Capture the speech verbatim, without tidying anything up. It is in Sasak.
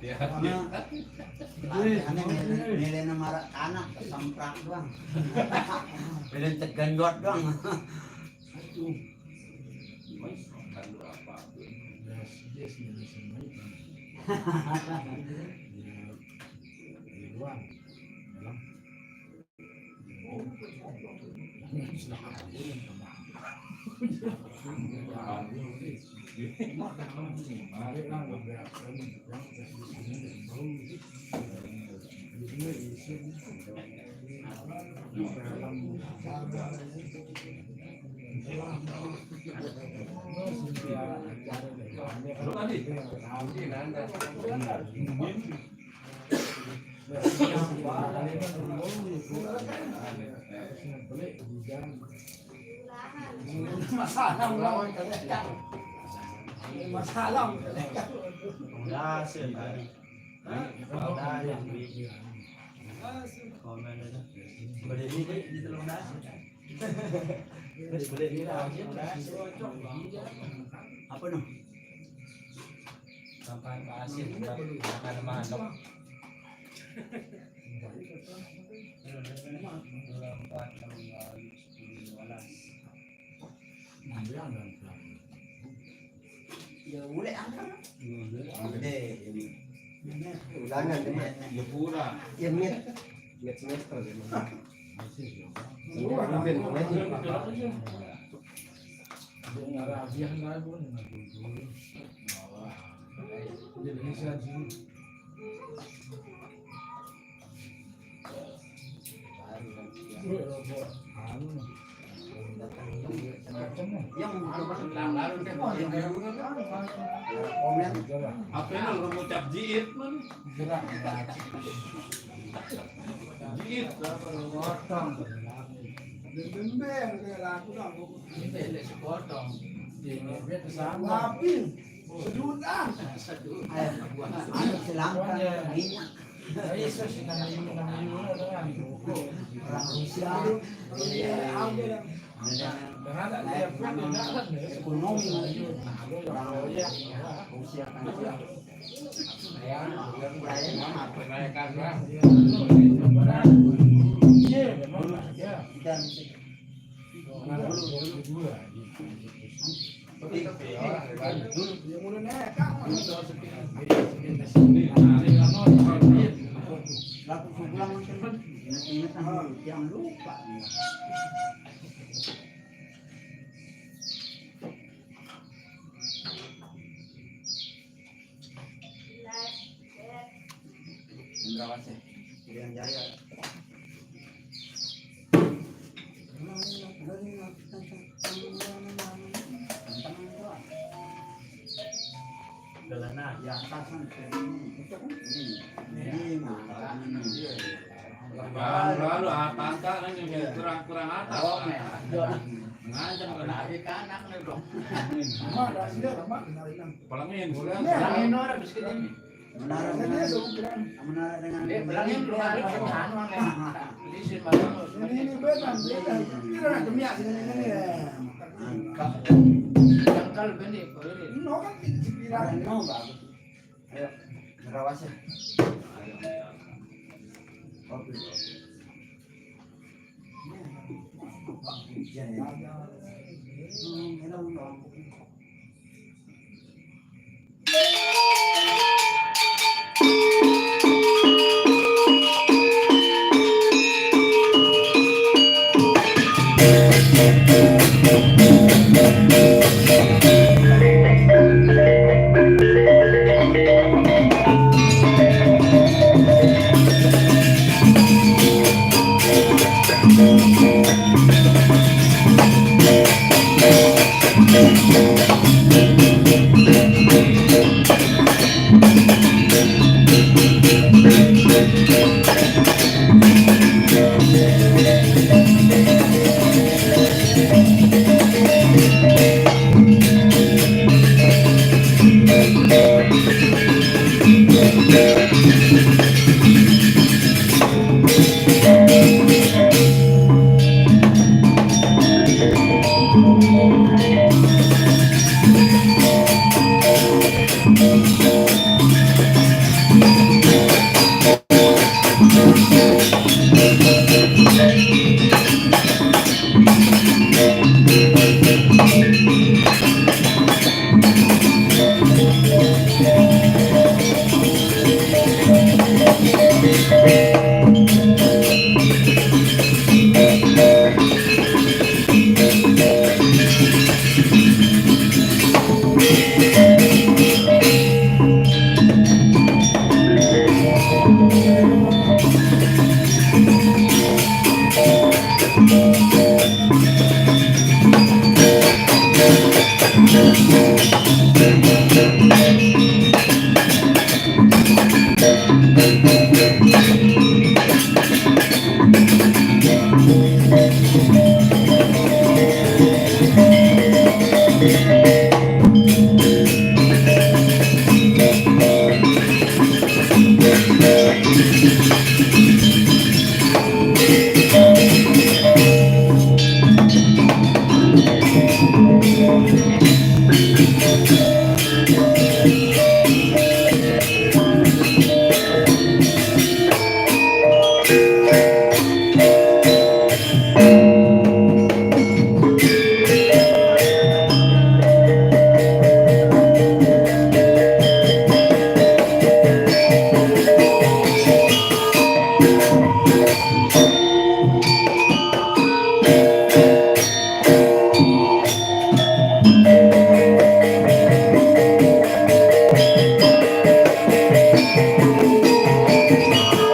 Karena latihannya milih, milih nama anak, kesemprak doang. Milih tegendot doang. Masalah lawan mereka. Masalah mereka. Pondasi tadi. Hah? Pondasi. Komen aja. Berdiri di, di telung dasi. Terus beli ini aja. Apa noh? Sampai pasir, makan manuk. Dua, empat, enam, lima, tujuh, sepuluh, lima belas. Ya, boleh angkat. Boleh. Ulangan, ya, Mat. Ya, pura. Ya, Mit. Mit semester, ya, Mat. Masih, ya. Iya, Mat. Arabian lah, Bu. Indonesia, sih. Apa ini lo ngucap jiit, man? Jiit. Potong. Ini sepotong. Ini sama. Sedutan. Sedutan. Anu, selangkah minyak. Orang Rusia. Ekonomi. Orang Rusia kan. Dan Indrawasih. Irian Jaya. Galana. Di atas kan. Ini, nah, ini. Lalu, lalu, ah, tangka kan yang kurang, kurang atas. Oh, ya. Ngancam kan. Lagi kanan nih, Bro. Palangin, boleh. Palangin orang miskin ini. Menara dengan, menara dengan. Dia bilangnya belum ada yang anu, anu. Ini sih, Pak. Ini, ini benar, benar. Ini orang kemiak sini, ini, ya. Jangkal benih, Pak, ini. No, kan, pikiran. No, Pak. Ayo, ngerawas ya. Ayo. Oke.